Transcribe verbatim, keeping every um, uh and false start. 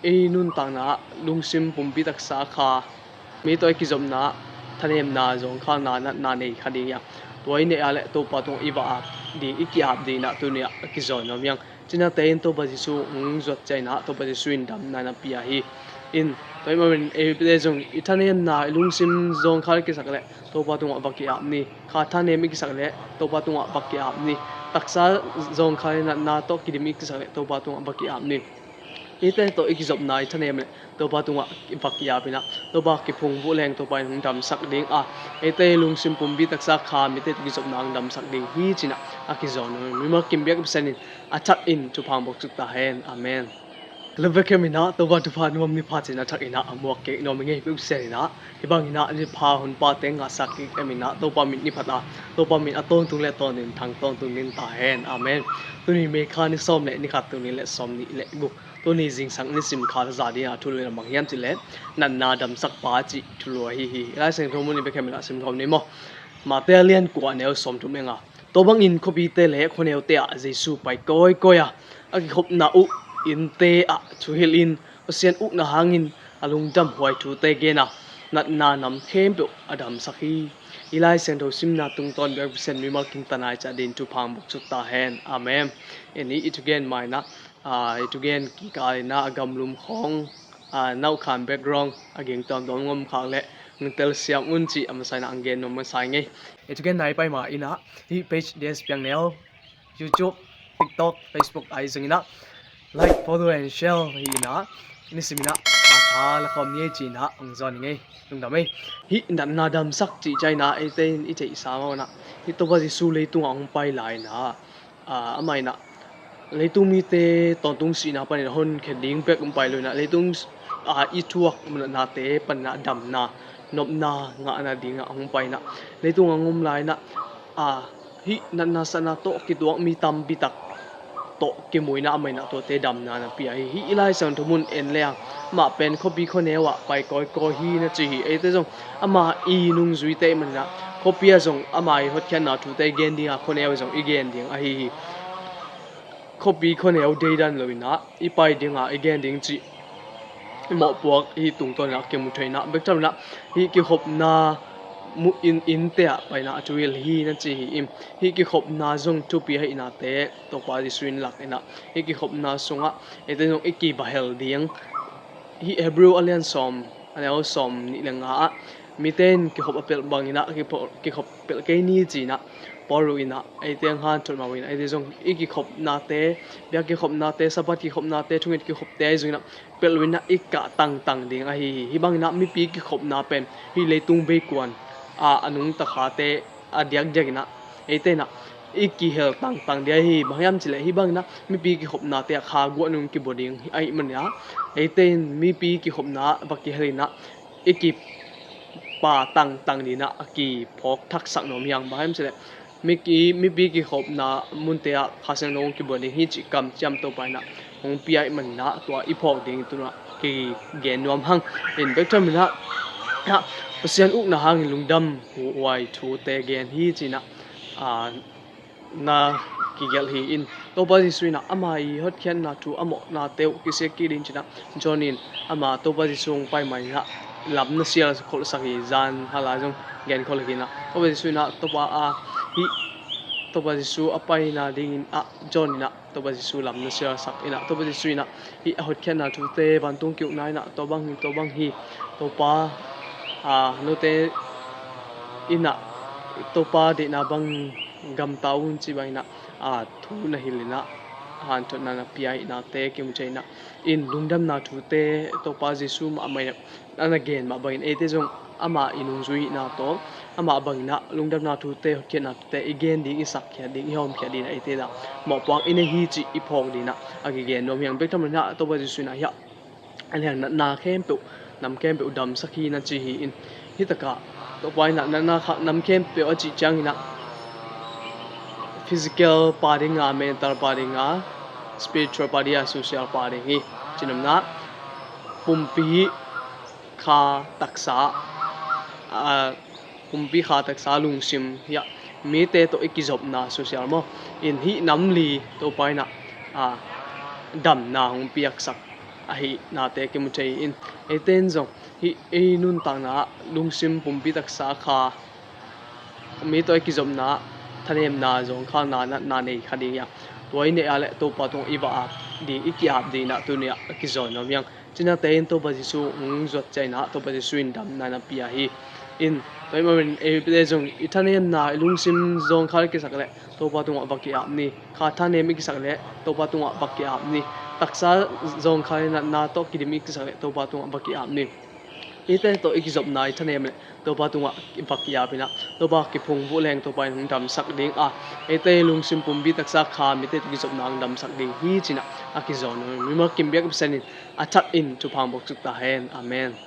ei nuntakna ah lungsim, pumpi, taksa, kha, mi tawh i kizopna, thanemna, zawngkhalna, natna nei kha ding hi a, tua i neih a leh Topa tungah i va ap ding, i ki-ap ding in ah tuni-ah a kizawn nuam hi hang. Cinate in Topa Jesu hong zuat ciangin ah Topa Jesu in damna na pia hi. In tua ahih manin eite zong i thanemna, i lungsim zawngkhal i kisak leh Topa tungah va ki-ap ni. Kha thanem i kisak leh Topa tungah va ki-ap ni. Taksa zawngkhal, natna tawh kidim i kisak leh Topa tungah va ki-ap ni. Eite tawh i kizopna i thanem leh Topa tungah va ki-ap in ah, Topa kiphungvuh leng Topa in hong damsak ding a, eite lungsim, pumpi, taksa, kha, mite tawh kizopna hong damsak ding hi ci-in ah a kizawn nuam hi. Mimal kim biakinn Pasian in a thak in thupha hong buaksuk ta hen. Amen. Love Bethlehem in ah Topa thupha nuam ni pha ci-in a thak in ah a muak kik nuam hi ing ei. Biakinn Pasian in ah hih bangin ah ni pha hun pate ngahsak kik em in ah Topa min ni phat a, Topa min a tawntung leh tawntung in thang tawntung ding ta hen. Amen. Tuni May kha ni sawm leh ni khat, tul nih leh sawmnih leh guk, tuni zingsang nisim kha za ding a thulu in ah bang hiam cih leh natna damsakpa cih thulu ahi hi. I Lai Siangtho mun i bek hem in ah sim khawm ni maw. Mate a lian kua, a neu sawmthum en a, tua bangin khuapite leh khuaneute ah Jesu pai kawikawi a, a kikhopna uh innte ah thuhilh in, Pasian ukna hangin a lungdam huai thute gen a, natna nam khempeuh a damsak hi. I Lai Siangtho simna tungtawn biakinn Pasian mimal kim tha nai ciat ding thupha hong buaksuk ta hen. Amen. Eni i thugen ma in ah, ah, i thugen kikal in ah a gamlum khawng, ah, na uh khan background a ging tuamtuam hong om khak leh hong telsiam un cih a masa in ah hong gen nuam masa ing ei. I thugen nai pai ma in ah hih page D S Piang Neu, YouTube, TikTok, Facebook ah zong in ah like, follow and share hi in ah, nisim in ah a tha la khawm ni ei ci-in ah hong zawn ing ei. Lungdam ei. Hih natna damsak cih ciang in ah eite in i theihsa mah in ah, hih Topa Jesu leitungah hong pai lai in ah, ah, amah in ah leitung mite tawntung sihna panin a honkhia ding bek hong pai lo in ah, leitung, ah, i thuak natnate panin ah damna, nopna ngahna dingah hong pai in ah, leitung a hong om lai in ah, ah, hih natna satna tawh kituak mi tampi tak tawh kimu in ah amah in ah tuate damna na pia hi. Hih i Lai Siangtho mun en leng amah pen khuapi khuaneu ah pai kawikawi hi na ci hi. Eite zong ama i nungzuite ahih manin ah khuapi ah zong ama i hotkhiatna thute i gen ding a, khuaneu ah zong i gen ding ahi hi. Khuapi khuaneu deidan lo in ah i pai ding a, i gen ding cih i mawhpuak hi tungtawn in ah kimu thei in ah, bek tham in ah hih kikhopna mu-, inn, innte ah pai in ah a thuhilh hi na ci hi. In hih kikhopna zong thupi ahihnate Topa Jesu in lak in ah hih kikhopna sungah eite zong i kibahel ding. Hih Hebrew a lian sawm, a neu sawmnih leh nga ah mite in kikhop a pelh bang in ah kikhop, kikhop pelh kei ni ci-in ah Paul in ah eite hong hanthot mah uh in ah, eite zong i kikhopnate, biak kikhopnate, Sabbath kikhopnate, thunget kikhopte ahi zong in ah pelh lo in ah i kah tangtang ding ahi hi. Hih bang in ah mipi kikhopna pen hih leitung beikuan a, a nungta khate a diakdiak in ah eite in ah i kihel tangtang ding ahi hi. Bang hiam cih leh hih bang in ah mipi kikhopnate ah kha guah nung kibua ding ahih manin ah eite in mipi kikhopna ah va kihel in ah i kipa tangtang ding in ah a kiphawk thaksak nuam hi hang. Bang hiam cih leh mi ki, mipi kikhopna munte ah Kha Siangtho hong kibua ding hi cih kamciam Topa in ah hong pia ahih manin ah tua i phawk ding tu-in ah kigen nuam hang. In bek tham in ah, ah, Pasian ukna hangin lungdam huai thute gen hi ci-in ah, ah, na kigelh hi. In Topa Jesu in ah ama i hotkhiatna thu a mawhnate uh kisiat kik ding ci-in ah John in ama Topa Jesu hong pai ma in ah lam na sial kholhsak hi. Zan hal a zong gen kholh hi in ah Topa Jesu in ah Topa a hih Topa Jesu a paina dingin ah John in ah Topa Jesu lam na sialsak in ah Topa Jesu in ah hih a hotkhiatna thute vantung ki-ukna in ah tua bang hi, tua bang hi, Topa, ah, note in ah Topa deihna bang gamta un ci bang in ah, ah, thu na hilh in ah hanthotna na pia ahihnate kimu thei in ah, in lungdamna thute Topa Jesu mahmah in ah a na gen mah bangin eite zong ama i nungzui hihna tawh amah bangin ah lungdamna thute, hotkhiatna thute i gen ding, i sakkhiat ding, i hawmkhiat ding in ah eite in ah mawhpuak i nei hi cih i phawk ding in ah a kigen nuam hi hang. Bek tham in ah Topa Jesu in ah hih a liang natna khempeuh, nam khempeuh damsak hi na ci hi. In hih takah Topa in ah natna kha nam khempeuh a cih ciangin ah physical pa ding a, mental pa ding a, spiritual pa ding a, social pa ding hi. Cinopna pumpi, kha, taksa, ah, pumpi, kha, taksa, lungsim hi a, mite tawh i kizopna, social maw. In hih nam li Topa in ah, ah, damna hong piaksak ahi nate kimu thei in, eite in zong hih ei nuntakna ah lungsim pumpi taksa kha, mi tawh i kizopna, thanemna, zawngkhalna, natna nei kha ding hi a, tua i neih a leh Topa tungah i va ap ding, i ki-ap ding in ah tuni-ah a kizawn nuam hi hang. Cinate in Topa Jesu hong zuat ciangin ah Topa Jesu in damna na pia hi. In tua ahih manin eite zong i thanemna, i lungsim zawngkhal i kisak leh Topa tungah va ki-ap ni. Kha thanem i kisak leh Topa tungah va ki-ap ni. Taksa zawngkhal, natna tawh kidim i kisak leh Topa tungah va ki-ap ni. Eite tawh i kizopna, i thanem leh Topa tungah va ki-ap in ah, Topa kiphungvuh leng Topa in hong damsak ding a, eite lungsim pumpi taksa kha mite tawh kizopna hong damsak ding hi ci-in ah a kizawn nuam hi. Mimal kim biak Pasian in a that in thupha hong buak suk ta hen. Amen.